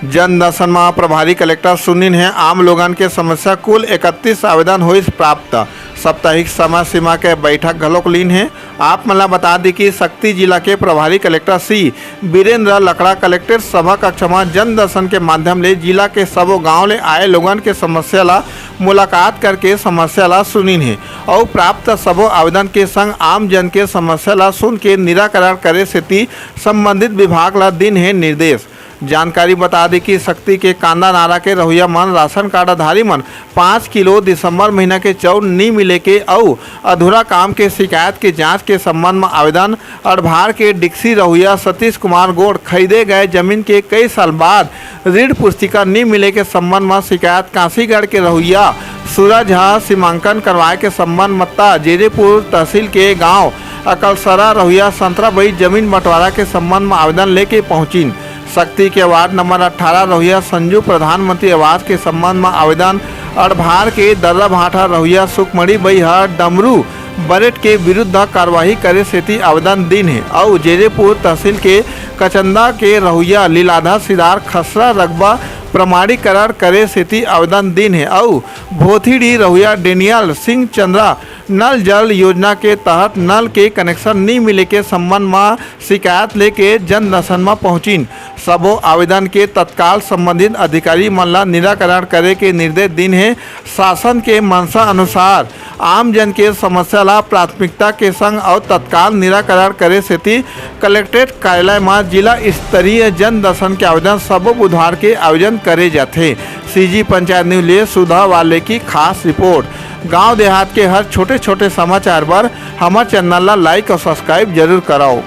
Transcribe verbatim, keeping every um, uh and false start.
जन दर्शन म प्रभारी कलेक्टर सुनिन हे आम लोगन के समस्या। कुल इकतीस आवेदन होइस प्राप्त। साप्ताहिक समय सीमा के बैठक घलोक लीन हे। आप मन ला बता दी कि सक्ती जिला के प्रभारी कलेक्टर सी बीरेंद्र लकड़ा कलेक्ट्रेट सभा कक्ष म जन दर्शन के माध्यम ले जिला के सबो गांव ले आए लोगन के समस्या ला मुलाकात करके समस्या ला सुनिन हे अउ प्राप्त सबो आवेदन के संग आम जन के समस्या ला सुन के निराकरण करे सेती संबंधित विभाग ला दिन हे निर्देश। जानकारी बता दी कि सक्ती के कांदा नारा के रहुइया मन राशन कार्ड धारी मन पाँच किलो दिसंबर महीना के चाउर नी मिले के अउ अधूरा काम के शिकायत के जांच के संबंध म आवेदन अड़भार के डिक्सी रहुइया सतीश कुमार गोड़ खरीदे गए जमीन के कई साल बाद ऋण पुस्तिका नी मिले के संबंध म शिकायत काशीगढ़ के रहुइया सूरज ह सीमांकन करवाए के संबंध म त जेरेपुर तहसील के गांव अकलसरा रहुइया संतराबाई जमीन बंटवारा के संबंध म आवेदन लेके पहुंचिन। सक्ती के वार्ड नंबर अट्ठारह रहुइया संजू प्रधानमंत्री आवास के संबंध म आवेदन अड़भार के दर्रा भाटा रहुइया सुखमणि बई ह डमरू बरेट के विरुद्ध कार्यवाही करे सेती आवेदन दिन हे अउ जेरेपुर तहसील के कचंदा के रहुइया लीलाधर सिदार खसरा रकबा प्रमाणीकरण करे सेती आवेदन दिन हे अउ भोथीडी रहुइया डेनियल सिंह चंद्रा नल जल योजना के तहत नल के कनेक्शन नी मिले के संबंध म शिकायत लेके जन दर्शन म पहुंचिन। सबो आवेदन के तत्काल संबंधित अधिकारी मन ला निराकरण करे के निर्देश दिन हे। शासन के मंशा अनुसार आम जन के समस्या ला प्राथमिकता के संग अउ तत्काल निराकरण करे सेती कलेक्ट्रेट कार्यालय म जिला स्तरीय जन दर्शन के आवेदन सबो बुधवार के आयोजन करे जाथे। सीजी पंचायत न्यूज ले सुधा वाले की खास रिपोर्ट। गांव देहात के हर छोटे-छोटे समाचार बर हमर चैनल ला लाइक अउ सब्सक्राइब जरूर करव।